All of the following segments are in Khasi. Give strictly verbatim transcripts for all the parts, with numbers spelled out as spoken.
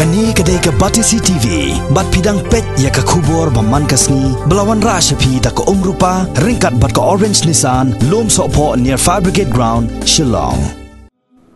Kane ka dei ka Batesi T V, bad phi dang peit ïa ka khubor ba man ka sngi, ba la wanrah sha phi da ka Umrupa, ryngkat bad ka Orange Nissan, Lum Sohphoh near Fire Brigade Ground, Shillong.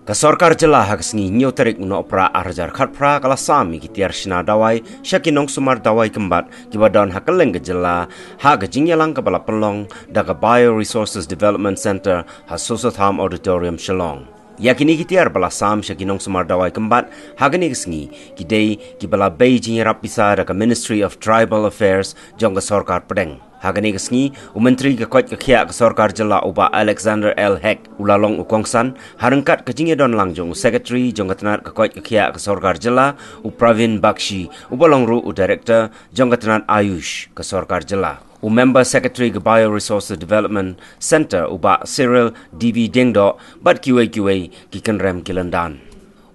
Ka sorkar jylla ha ka sngi hynñiew tarik u Nohprah ar hajar khatphra ka la sam ïa ki tiar shna dawai sha ki nongsumar dawai kymbat kiba don ha kylleng ka jylla, ha ka jingïalang kaba la pynlong da ka Bioresources Development Centre ha Soso Tham Auditorium, Shillong. Ïa kine ki tiar ba la sam sha ki nongsumar dawai kymbat ha kane ka sngi ki dei kiba la bei jingïarap pisa da ka Ministry of Tribal Affairs jong ka sorkar pdeng. Ha kane ka sngi, u Myntri ka koit ka khiah ka sorkar jylla u Bah Alexander L Hek u la long u kongsan, ha ryngkat ka jingïadon lang jong u Secretary jong ka tnat ka koit ka khiah ka sorkar jylla, u Pravin Bakshi, uba long ruh u Director jong ka tnat Ayush ka sorkar jylla, u Member Secretary ka Bioresources Development Centre u Bah Cyril D B Diengdoh, bad kiwei kiwei ki kynrem ki lyndan.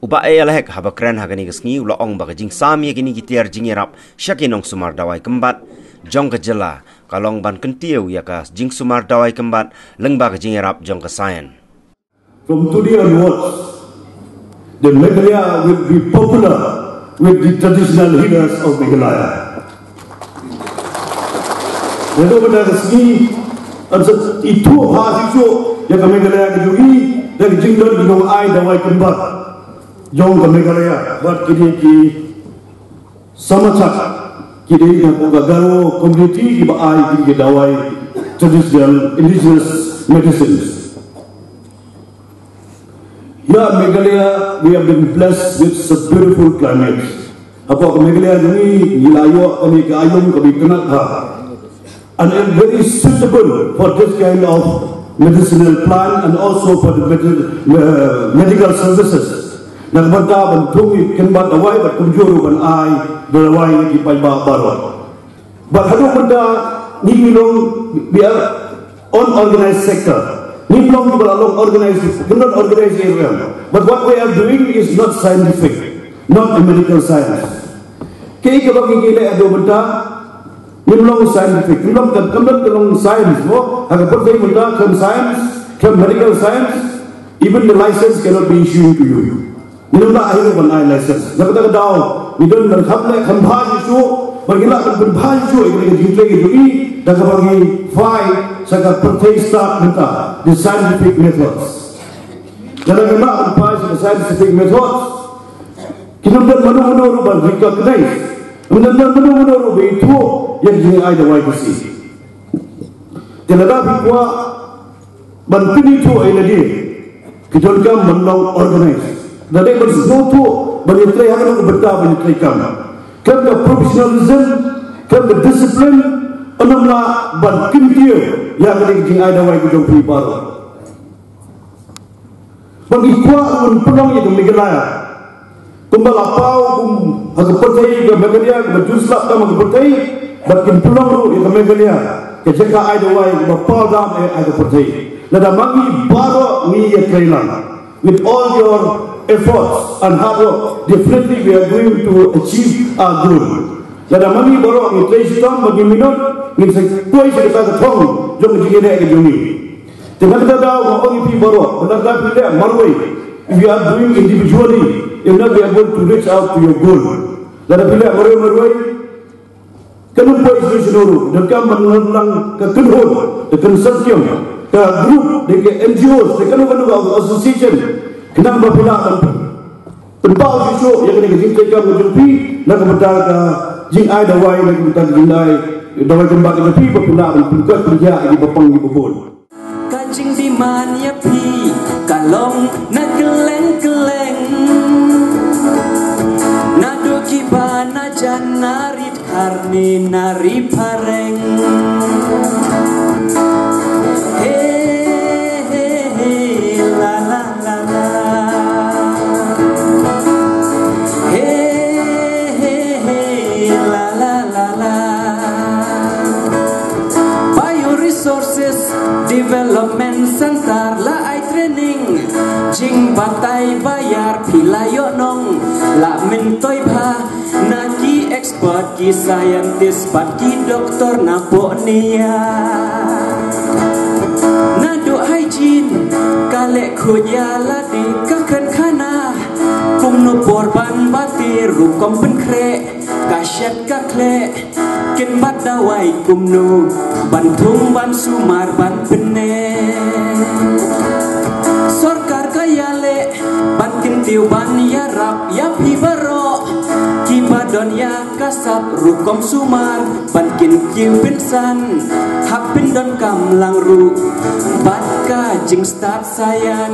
U Bah A L Hek haba kren ha kane ka sngi u la ong ba ka jingsam ïa kine ki tiar jingïarap sha ki nongsumar dawai kymbat jong ka jylla ka long ban kyntiew ïa ka jingsumar dawai kymbat lyngba ka jingïarap jong ka science. From today onwards, the Meghalaya will be popular with the traditional healers of Meghalaya. Naduh mynta ka sngi, yn sa ithuh bha shisha ïa ka Meghalaya ka jong ngi da ka jingdon ki nongai dawai kymbat jong ka Meghalaya bad kine ki samachak ki dei na ka Garo community kiba ai kine ki dawai traditional indigenous medicines. Yeah, Meghalaya, we have been blessed with such beautiful climate. Hapoh ka Meghalaya jong ngi, ngi la ïoh kane ka aïom kaba itynnad bha. And it's very suitable for this kind of medicinal plant and also for the medi- uh, medical services. Na ka bynta ban thung ïa ki kynbat dawai bad kumjuh ruh ban ai dawai ïa ki paidbah baroh. Bad haduh mynta ngi, ngi long, we are unorganized sector. Ngim long kiba la long organized, ngim long organized area. But what we are doing is not scientific, not a medical science. Kaei kaba ngi leh haduh mynta, ngim long scientific, ngim long, ngim long science mo, ha ka pyrthei mynta khlem science, khlem medical science, even the license cannot be issued to you. Ngim lah hi ruh ban ai license. Na kata ka daw, ngi don ban kham leh kham bha shisha, ba ngi lah ban pynbha shisha ïa ka jingtrei ka jong ngi, da kaba ngi phai sha ka pyrthei stad mynta, the scientific methods. Lada ngim lah ban phai sha ka scientific methods, kim don mano mano ruh ban recognize, kim don mano mano ruh ban ithuh ïa ka jingai dawai Khasi. Te lada phi kwah ban pynithuh ïa lade, ki donkam ban long organized. Da dei ban sngewthuh ban ïatrei ha kano ka bynta ban ïatrei kam. Khlem ka professionalism, khlem ka discipline, ym lah ban kyntiew ïa kane ka jingai dawai ka jong phi baroh. Ba ngi kwah ban pynlong ïa ka Meghalaya kumba la paw kum ha ka pyrthei, ka Meghalaya kaba ju slap tam ha ka pyrthei, bad kin pynlong ruh ïa ka Meghalaya ka jaka ai dawai kaba paw dam eh ha ka pyrthei. Lada ma ngi baroh ngi ïatrei lang, with all your efforts and hard work, definitely we are going to achieve our goal. Lada ma ngi baroh ngi trei shitom, ma ngi minot, ngin sa poi sha kata ka thong jong ka jingïaleh ka jong ngi. Te na kata daw nga ong ïa phi baroh, lada phi leh marwei, if you are doing individually, you're not able to reach out to your goal. Lada phi leh marwei marwei, kan ym poi shuh shuh ruh, donkam ban nang ka kynhun, ka consortium, ka group, da ka N G Os, da kano kano ka association, khnang ba phi lah ban pynpaw shuh shuh ïa kane ka jingtrei kam ka jong phi na ka bynta ka jingai dawai, na ka bynta ka jingai dawai kynbat ka jong phi, ba phi lah ban pynkhiah ïa ki ba pang ki ba bun. Ka jingdemand ïa phi ka long na kylleng kylleng, naduh kiba na jan na rit kharni na ri phareng. He, he, he, la, la, la, la. He, he, he, la, la, la, la. Bioresources Development Center la ai training jingbatai ba ïar, phi la ïoh nong la myntoi bha na ki expert, ki scientist bad ki doctor na Purnia. Naduh hygiene, ka leh khuid ïa lade, ka kynkhana kumno por ban bati, Rukom pynkhreh, ka shet ka khleh, kin bat dawai kumno, ban thung ban sumar ban pynneh. Sorkar ka ïaleh, ban kyntiew ban ïarap, ïa phi baroh, kiba don ïa ka sap rukom sumar, ban kyntiew pynsan, hap pyndonkam lang ruh, bad ka jingstad sayan.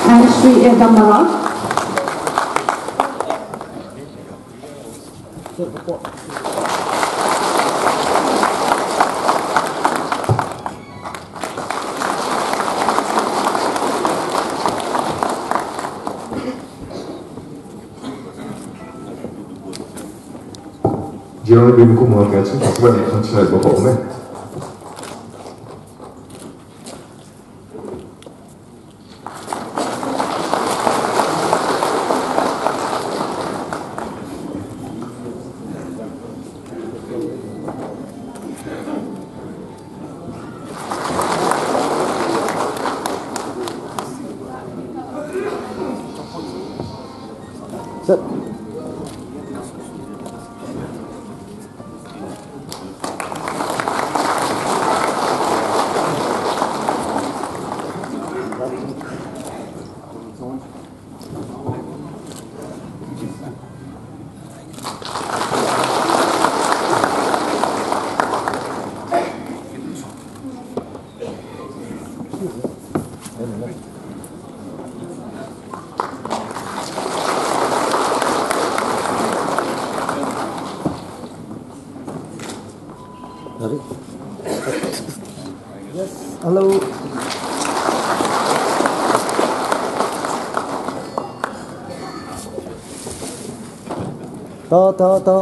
And Shri Edam Barak. Jia bin kum ha ka chi, ha swen kan chai ba ko me. Set. Hello. To, to, to.